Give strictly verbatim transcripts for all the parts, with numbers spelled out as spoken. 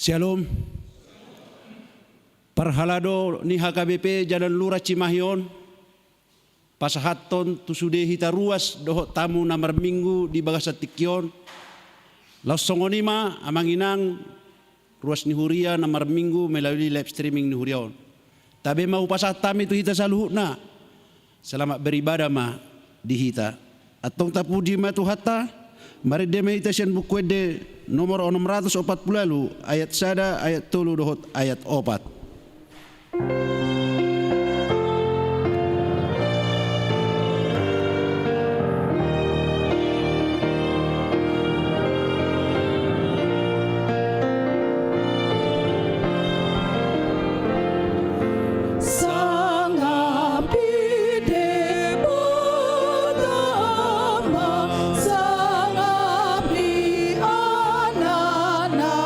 Syalom. Parhalado ni H K B P Jalan Lurah Cimahi on, pasahathon tu sude hita ruas dohot tamu na marminggu di bagasan tingki on. Laos songon i ma, amang inang, ruas ni huria na marminggu melalui live streaming ni huria on. Tabe ma hupasahat hami tu hita saluhutna. Selamat beribadah ma di hita. Antong tapuji ma Tuhanta, marende ma hita sian Buku Ende nomor onom ratus opat pulu ualu, ayat sada, ayat tolu dohot ayat opat. Sangap ni Debata Ama, sangap ni Anakna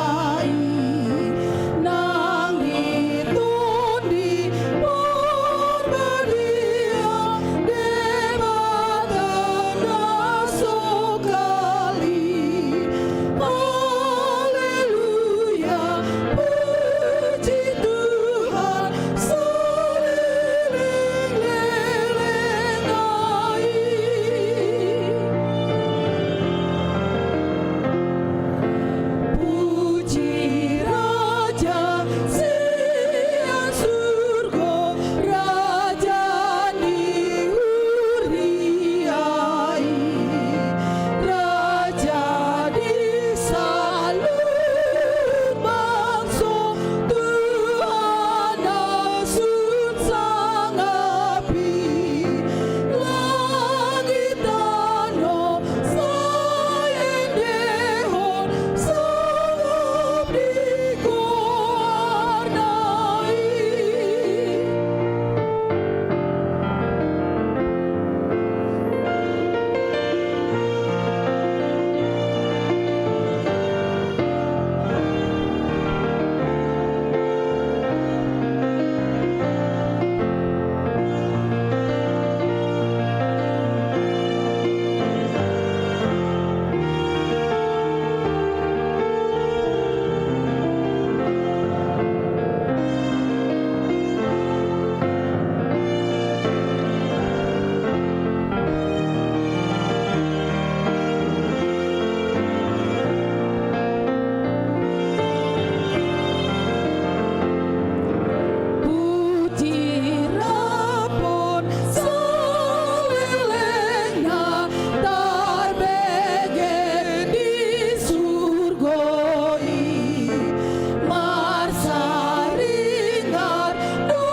i, nang di Tondi Parbadia, Debata na so kali. Haleluya, puji Tuhan, saleleng-leleng i. Puji Raja sian surgo, Raja ni huria i, Raja di saluhut bangso, Tuhan na sun sangap i. Langit tano sai endehon, sangap di goarna i. Puji rapot salelengna tarbege di surgo i, marsaringar do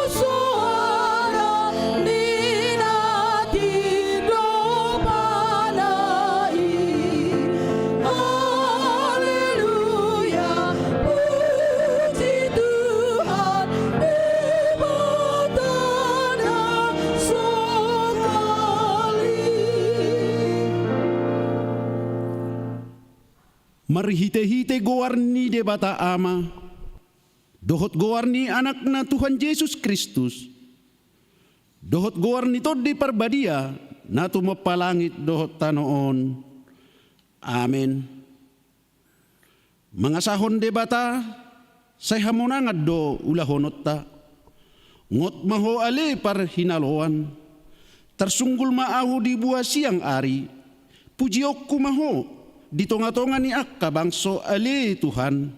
soara ni na tindopana i. Haleluya, puji Tuhan, Debata na so kali. Marhitehite goar ni Debata Ama, dohot goar ni Anakna Tuhan Jesus Kristus, dohot goar ni Tondi Parbadia, na tumompa langit dohot tano on. Amen. Mangasahon Debata, sai hamonangan do ulahononta. Ngot ma ho ale parhinaloan. Tarsunggul ma ahu di bua siang ari. Pujionku ma ho di tongatonga ni angka bangso ale Tuhan.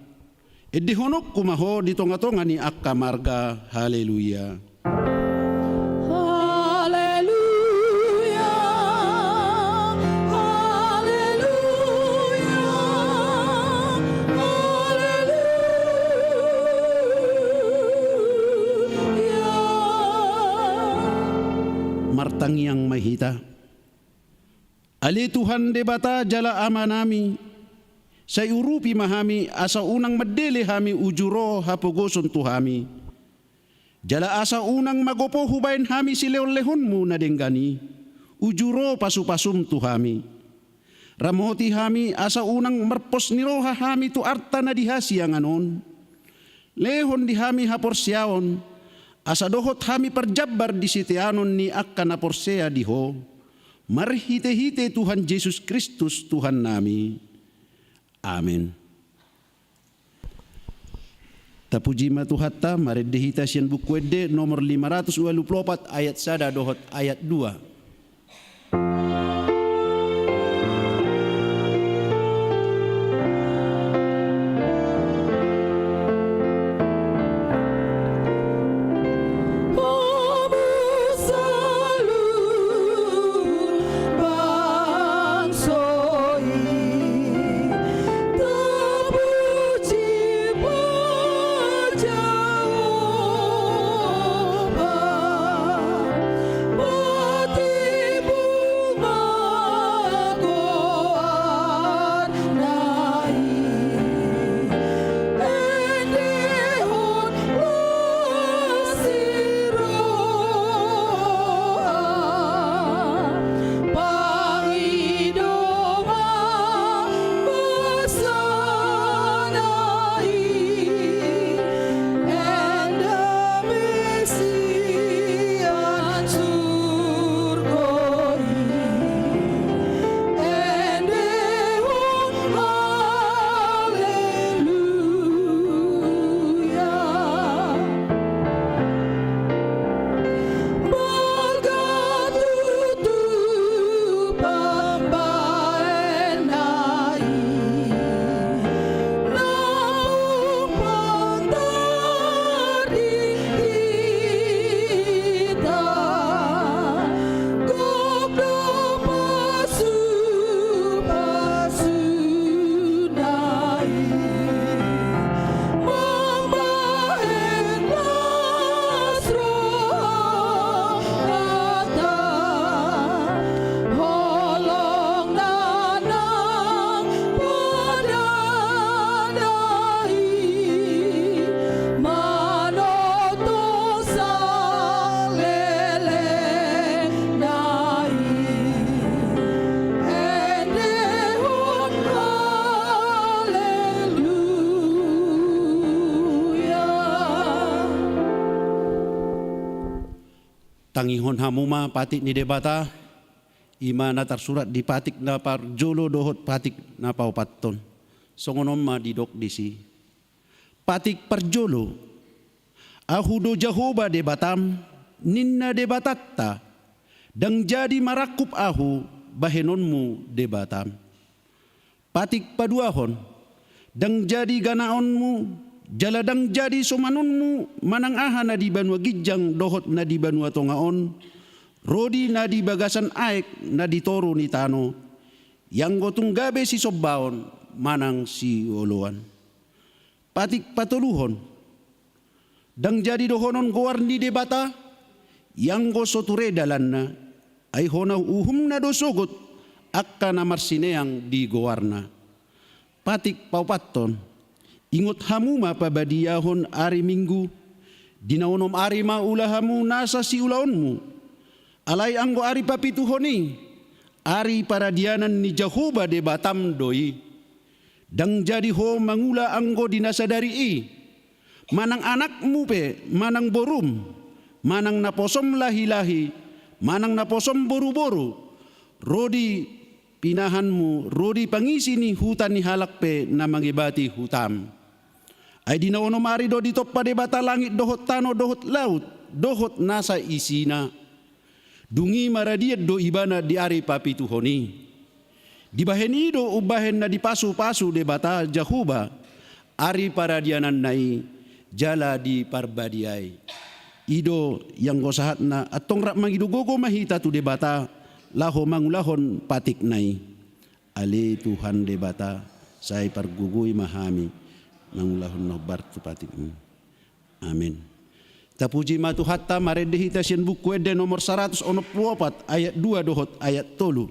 Endehononku ma ho di tongatonga ni angka marga. Haleluya. Haleluya. Haleluya. Haleluya. Martangiang ma hita. Ale Tuhan Debata jala Amanami, sai urupi ma hami asa unang mandele hami uju ro hapogoson tu hami. Jala asa unang magopo hubaen hami silehonlehonmu na denggan i, uju ro pasupasum tu hami. Ramoti hami asa unang marpos ni roha hami tu arta na di hasiangan on. Lehon di hami haporseaon, asa dohot hami parjambar di siteanon ni angka na porsea di Ho, marhitehite Tuhan Jesus Kristus Tuhannami. Amen. Tapuji ma Tuhanta, marende hita sian Buku Ende nomor lima ratus ualu pulu opat, ayat sada dohot ayat dua. Tangihon hamu ma patik ni Debata, i ma na tarsurat di patik na parjolo dohot patik na paopathon. Songon on ma didok disi. Patik parjolo. Ahu do Jahowa Debatam, ninna Debatanta, ndang jadi marangkup ahu bahenonmu Debatam. Patik paduahon. Ndang jadi ganaonmu, jala ndang jadi somanonmu manang aha na di banua ginjang dohot na di banua tonga on, ro di na di bagasan aek na di toru ni tano, ianggo tung gabe sisombaon manang sioloan. Patik patoluhon. Ndang jadi dohonon goar ni Debata, ianggo so ture dalanna, ai hona uhumna do sogot angka na marsineang di goarna. Patik paopathon. Ingot hamu ma pabadiahon ari Minggu, di na onom ari ma ula hamu nasa siulaonmu. Alai anggo ari papituhon i, ari paradianan ni Jahowa Debatam do i. Ndang jadi ho mangula anggo di na sadari i, manang anakmu pe, manang borum, manang naposom lahilahi, manang naposom boruboru, ro di pinahanmu, ro di pangisi ni huta ni halak pe na mangebati hutam. Ai di na onom ari do ditompa Debata langit dohot tano dohot laut, dohot nasa isina. Dung i maradian do ibana di ari papituhon i. Dibahen i do umbahen na dipasupasu Debata Jahowa ari paradiananna i jala diparbadiai. I do ianggo sahatna, antong rap mangido gogo ma hita tu Debata laho mangulahon patikna i. Ale Tuhan Debata, sai pargogoi ma hami mangulahon na hombar tu patikmu. Amen. Tapuji ma Tuhanta, marende hita sian Buku Ende nomor saratus onom pulu opat, ayat dua dohot ayat tolu.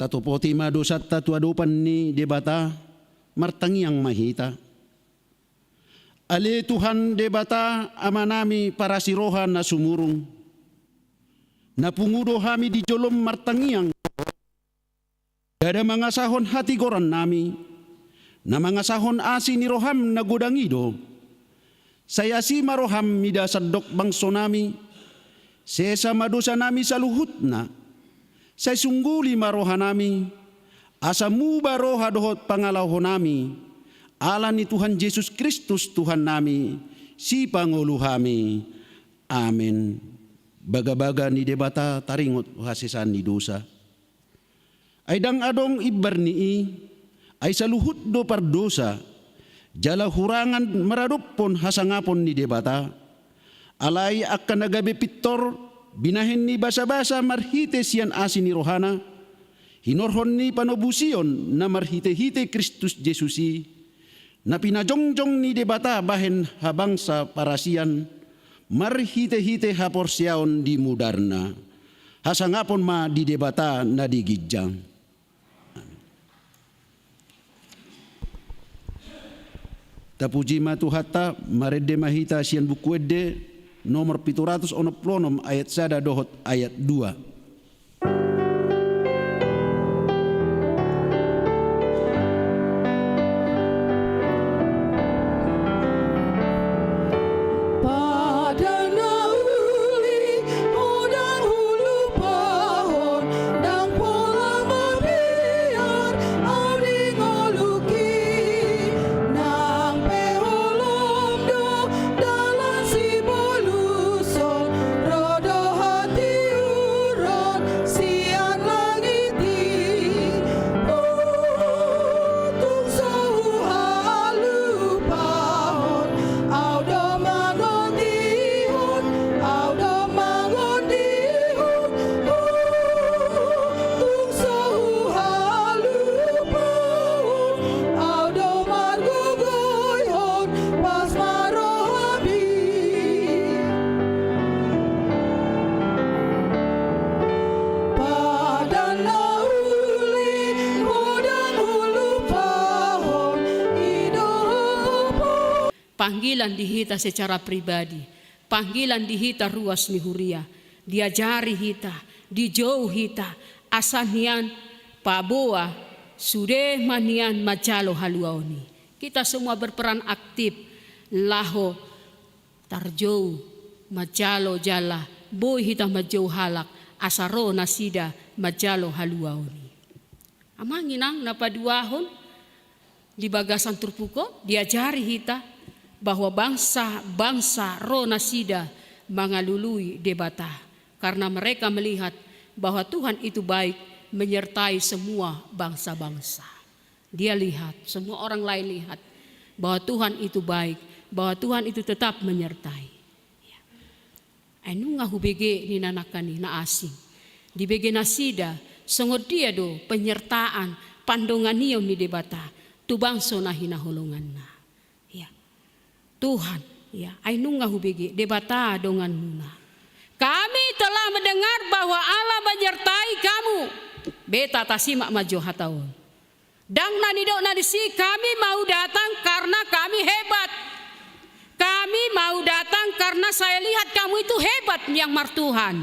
Tatopoti ma dosanta tu adopan ni Debata, martangiang ma hita. Ale Tuhan Debata, Amanami parasi roha na sumurung, na pungu do hami di jolom martangiang. Ndada mangasahon hatigorannami, na mangasahon asi ni roham na godang i do. Sai asi ma roham mida sandok bangsonami, sesa ma dosanami saluhutna. Sai sungguli ma rohanami, asa muba roha dohot pangalahonami, ala ni Tuhan Jesus Kristus Tuhannami, Sipangolu hami. Amen. Bagabaga ni Debata taringot hasesaan ni dosa. Ai ndang adong imbar ni i, ai saluhut do pardosa, jala hurangan maradophon hasangapon ni Debata. Alai angka na gabe pintor, binahen ni basabasa marhite sian asi ni rohana, hinorhon ni panobusion na marhitehite Kristus Jesus i, na pinajongjong ni Debata bahen habangsa parasian, marhitehite haporseaon di mudarna. Hasangapon ma di Debata na di ginjang. Tapuji ma Tuhanta, marende ma hita sian Buku Ende nomor pitu ratus onom pulu onom, ayat sada dohot ayat dua. Padan na uli, Ho ndang hulupahon, ndang pola mabiar Au di ngolungki. Nang pe holom do dalan sibolushon, ro do hatiuron sian langit i. Tung so huhalupahon, Au do mangondihon, Au do mangondihon. Tung so huhalupahon, Au do margogoihon, pas ma rohami. Padan na uli, Ho ndang hulupahon, i do Ho. Panggilan di hita secara pribadi, panggilan di hita ruas ni huria, diajari hita, dijou hita, asa nian paboa sude ma nian manjalo haluaon i. Kita semua berperan aktif laho tarjou manjalo jala boi hita manjou halak asa ro nasida manjalo haluaon i. Amang inang na paduahon, di bagasan turpuk on diajari hita bahwa bangsa-bangsa ro nasida mangalului Debata, karena mereka melihat bahwa Tuhan itu baik menyertai semua bangsa-bangsa. Dia lihat, semua orang lain lihat bahwa Tuhan itu baik, bahwa Tuhan itu tetap menyertai. Ya. Ai nunga hubege ninna nangkin i na asing. Dibege nasida, songon dia do penyertaan, pandonganion ni Debata tu bangso na hinaholonganna. Ya. Tuhan, ya, ai nunga hubege, Debata donganmuna. Kami telah mendengar bahwa Allah menyertai kamu. Beta tasimak ma jo hata on. Ndang na nidokna disi, kami mau datang karena kami hebat. Kami mau datang karena saya lihat kamu itu hebat yang martuhan.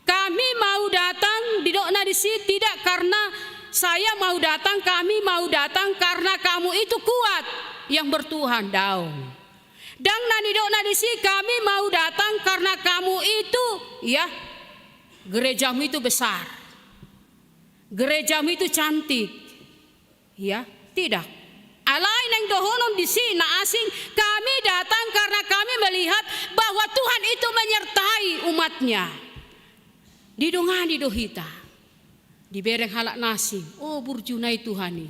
Kami mau datang, didokna disi, tidak karena saya mau datang, kami mau datang karena kamu itu kuat yang bertuhan, daong. Ndang na nidokna disi, kami mau datang karena kamu itu, ya, gerejamu itu besar. Gerejamu itu cantik. Ya, tidak. Alai naeng dohonon disi na asing, kami datang karena kami melihat bahwa Tuhan itu menyertai umat-Nya. Didongani do hita. Dibereng halak na asing, o burju na i Tuhan i.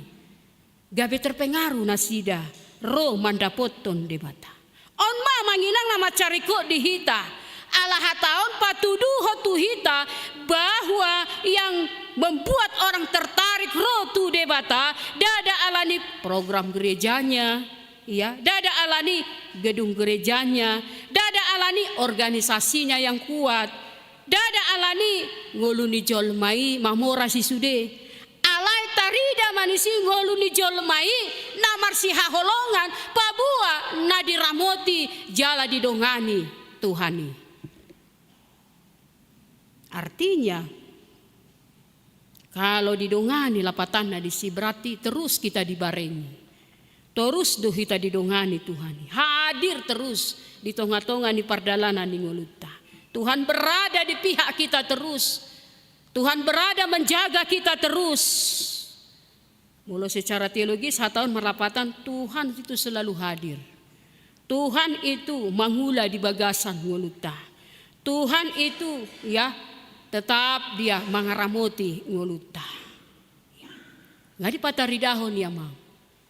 Gabe terpengaruh nasida ro mandapothon Debata. On ma amang inang na mansai ringkot di hita. Ala hata on patuduhon tu hita bahwa yang membuat orang tertarik ro tu Debata, ndada ala ni program gerejanya, ya, ndada ala ni gedung gerejanya, ndada ala ni organisasinya yang kuat, ndada ala ni ngolu ni jolma i mamora sisude. ni si ngolu ni jolma i na marsihaholongan, paboa na diramoti jala didongani Tuhan i. Artinya, kalau didongani lapatanna disi, berarti terus kita dibarengi. Terus do hita didongani Tuhan i. Hadir terus di tonga-tonga ni pardalanan ni ngolunta. Tuhan berada di pihak kita terus. Tuhan berada menjaga kita terus. Molo secara teologis, hata on marlapatan, Tuhan itu selalu hadir. Tuhan itu mangula di bagasan ngolunta. Tuhan itu, ya, tetap Dia mangaramoti ngolunta. Ya. Nga dipataridahon i, amang.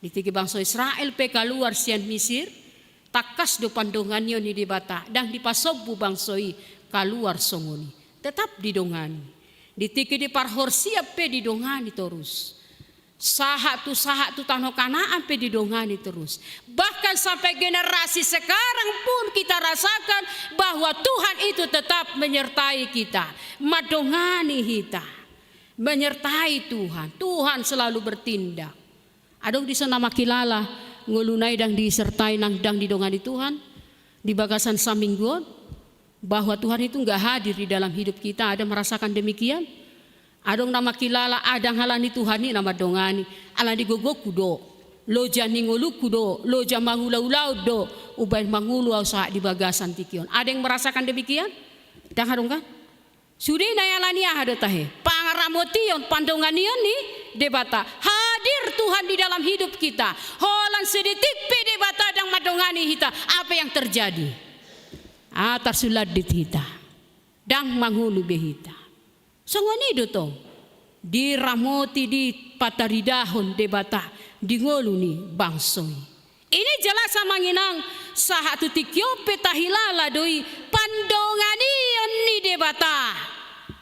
Di tingki bangso Israel pe kaluar sian Misir, tangkas do pandonganion ni Debata, ndang dipasombu bangso i kaluar songon i. Tetap didongani. Di tingki di parhorsian pe didongani torus. Sahat tu, sahat tu tano Kanaan pe didongani torus. Bahkan sampai generasi sekarang pun kita rasakan bahwa Tuhan itu tetap menyertai kita, mandongani hita. Menyertai Tuhan. Tuhan selalu bertindak. Adong dison na mangkilala ngoluna i ndang disertai, nang ndang didongani Tuhan di bagasan saminggu on, bahwa Tuhan itu nggak hadir di dalam hidup kita. Ada merasakan demikian? Adong na mangkilala, ah, ndang alani Tuhan i na mandongani, alani gogongku do, loja ni ngolungku do, loja mangula-ulaon do umbahen mangolu au sahat di bagasan tingki on. Ada yang merasakan demikian? Ndang adong, kan? Sude na i alani aha do tahe? Pangaramotion, pandonganion ni Debata. Hadir Tuhan di dalam hidup kita. Holan sedetik pe Debata ndang mandongani hita, apa yang terjadi? Ah, tarsulandit hita. Ndang mangolu be hita. Songon i do tong. Diramoti, dipataridahon Debata di ngolu ni bangso i. Ini jelas, amang inang, sahat tu tingki on pe tahilala do i pandonganion ni Debata.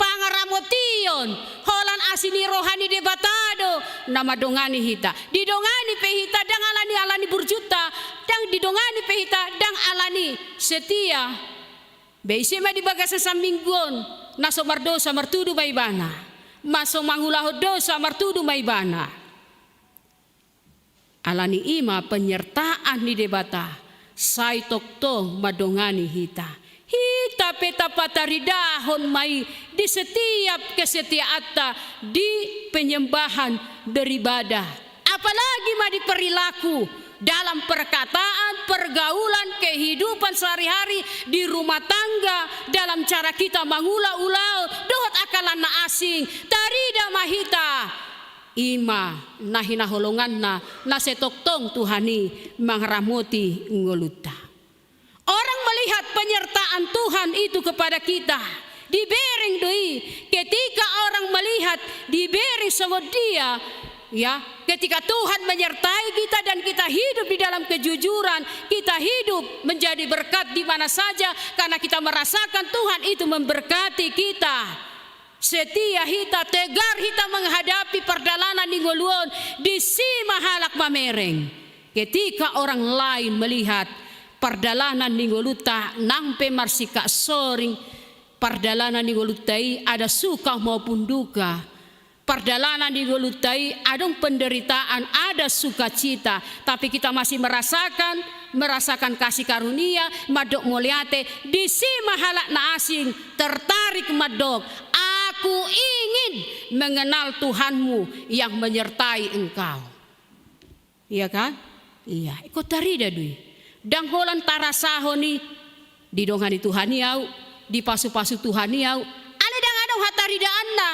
Pangaramotion, holan asi ni roha ni Debata do na mandongani hita. Didongani pe hita ndang alani, alani burjuta, ndang didongani pe hita ndang alani setia. Be ise ma di bagasan saminggu on na so mardosa, martudu ma ibana. Na so mangulahon dosa, martudu ma ibana. Alani i ma penyertaan ni Debata sai tongtong mandongani hita. Hita pe tapataridahon ma i di setiap kesetiaanta di penyembahan beribadah. Apalagi ma di perilaku, dalam perkataan, pergaulan, kehidupan sehari-hari, di rumah tangga, dalam cara kita mangula-ulaon dohot angka na asing, tarida ma hita. I ma na hinaholonganna na sai tongtong Tuhan i mangaramoti ngolunta. Orang melihat penyertaan Tuhan itu kepada kita, dibereng do i. Ketika orang melihat, dibereng songon dia, ya, ketika Tuhan menyertai kita dan kita hidup di dalam kejujuran, kita hidup menjadi berkat di mana saja karena kita merasakan Tuhan itu memberkati kita. Setia hita, tegar hita menghadapi pardalanan ni ngolu on, disi ma halak mamereng. Ketika orang lain melihat pardalanan ni ngolunta nang pe marsingkat soring, pardalanan ni ngolunta i ada suka maupun duka, pardalanan ni ngolunta i adong penderitaan, ada sukacita, tapi kita masih merasakan, merasakan kasih karunia, mandok mauliate, disi ma halak na asing tertarik mandok, "Aku ingin mengenal Tuhanmu yang menyertai engkau." Iya kan? Iya, ingkon tarida do i. Ndang holan tarasahon i, didongani Tuhan i au, dipasupasu Tuhan i au. Alai ndang adong hataridaanna.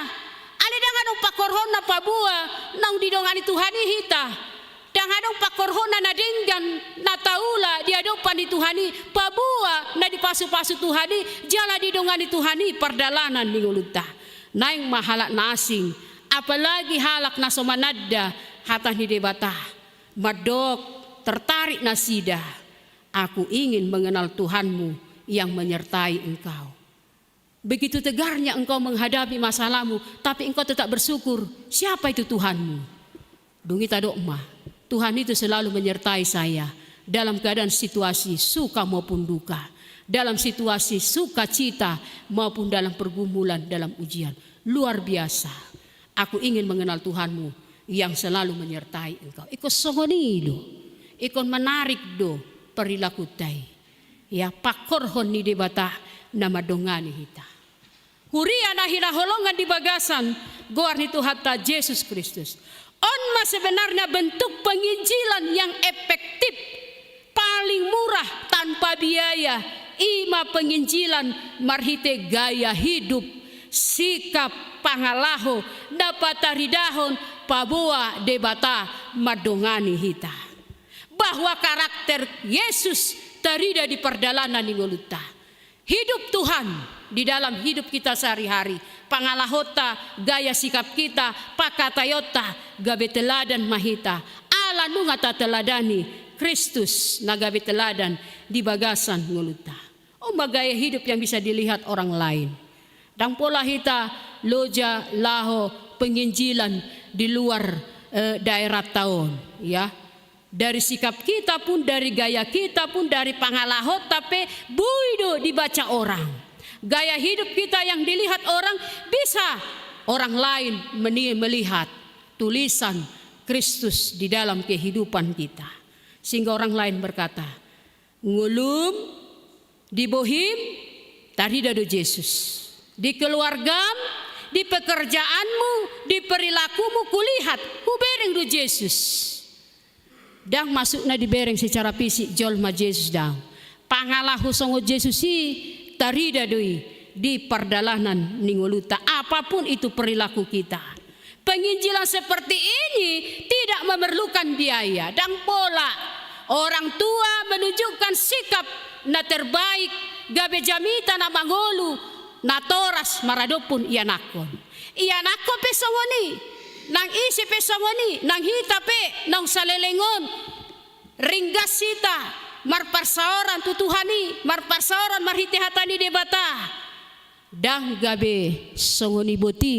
Alai ndang adong pangkorhonna paboa naung didongani Tuhan i hita. Ndang adong pangkorhonna na denggan, na taula di adopan ni Tuhan i, paboa na dipasupasu Tuhan i, jala didongani Tuhan i pardalanan ni ngolunta. Naeng ma halak na asing, apalagi halak na so mananda hata ni Debata. Mandok, tertarik nasida, "Aku ingin mengenal Tuhanmu yang menyertai engkau." Begitu tegarnya engkau menghadapi masalahmu, tapi engkau tetap bersyukur, siapa itu Tuhanmu? Dung i tadok ma, Tuhan itu selalu menyertai saya dalam keadaan situasi suka maupun duka, dalam situasi sukacita maupun dalam pergumulan, dalam ujian. Luar biasa. Aku ingin mengenal Tuhanmu yang selalu menyertai engkau. Ingkon songon i do, ingkon menarik do perilakuta i. Ya, pangkorhon ni Debata na mandongani hita. Huria na hinaholongan di bagasan goar ni Tuhanta Jesus Kristus. On ma sebenarnya bentuk penginjilan yang efektif, paling murah, tanpa biaya, i ma penginjilan marhite gaya hidup, sikap, pangalaho, na pataridahon paboa Debata mandongani hita. Bahwa karakter Yesus tarida di pardalanan ni ngolunta. Hidup Tuhan di dalam hidup kita sehari-hari, pangalahonta, gaya sikap kita, pangkataionta, gabe teladan ma hita. Ala nunga tateladani Kristus na gabe teladan di bagasan ngolunta. On ma gaya hidup yang bisa dilihat orang lain. Ndang pola hita loja laho penginjilan di luar, eh, daerahta on, ya. Dari sikap kita pun, dari gaya kita pun, dari pangalahonta pe boi do dibaca orang. Gaya hidup kita yang dilihat orang, bisa orang lain meni-, melihat tulisan Kristus di dalam kehidupan kita. Sehingga orang lain berkata, "Ngolum, di bohim, tarida do Jesus. Di keluargam, di pekerjaanmu, di perilakumu, kulihat, hubereng do Jesus." Ndang maksudna dibereng secara fisik jolma Jesus, ndang. Pangalaho songon Jesus i tarida do i di pardalanan ni ngolunta, apapun itu perilaku kita. Penginjilan seperti ini tidak memerlukan biaya. Ndang pola orang tua menunjukkan sikap na terbaik, gabe jamita na mangolu, natoras maradophon ianakhon. Ianakhon pe songon i, nang ise pe songon i, nang hita pe naung saleleng on, ringgas hita marparsaoran tu Tuhan i, marparsaoran marhite hata ni Debata. Ndang gabe songon i boti,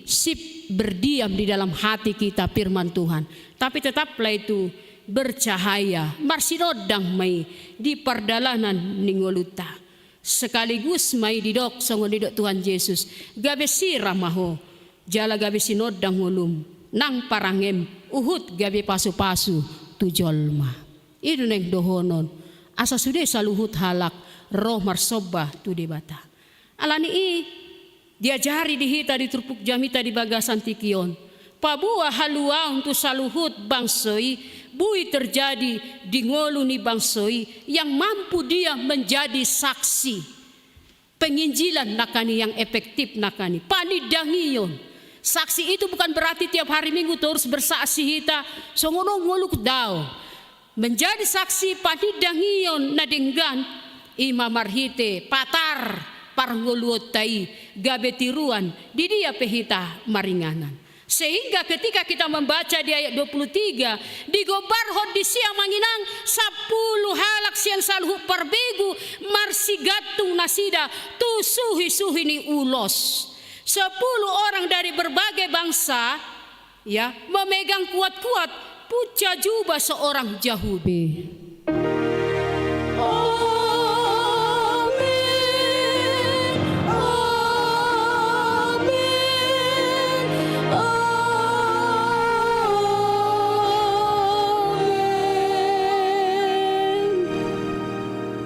sip berdiam di dalam hati kita firman Tuhan, tapi tetaplah itu bercahaya, marsinondang ma i di pardalanan ni ngolunta. Sekaligus ma i didok songon didok Tuhan Jesus, gabe sira ma ho, jala gabe sinondang ngolum, nang parangem, huhut gabe pasupasu tu jolma. I do naeng dohonon, asa sude saluhut halak ro marsomba tu Debata. Alani i, diajari di hita di turpuk jamita di bagasan tingki on, paboa haluaon tu saluhut bangso i boi terjadi di ngolu ni bangso i yang mampu dia menjadi saksi. Penginjilan nangkin i yang efektif nangkin i, panindangion. Saksi itu bukan berarti tiap hari Minggu terus bersaksi hita, songon on ngoluk, daong. Menjadi saksi panindangion na denggan, i ma marhite patar parngoluonta i, gabe tiruan di dia pe hita maringanan. Sehingga ketika kita membaca di ayat dua puluh tiga, digombarhon di si amang inang sampulu halak sian saluhut parbegu marsigantung nasida tu suhi-suhi ni ulos. Sepuluh orang dari berbagai bangsa, ya, memegang kuat-kuat punca jubah seorang Yahudi. Amin, amin, amin.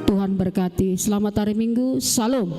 Tuhan berkati. Selamat hari Minggu. Shalom.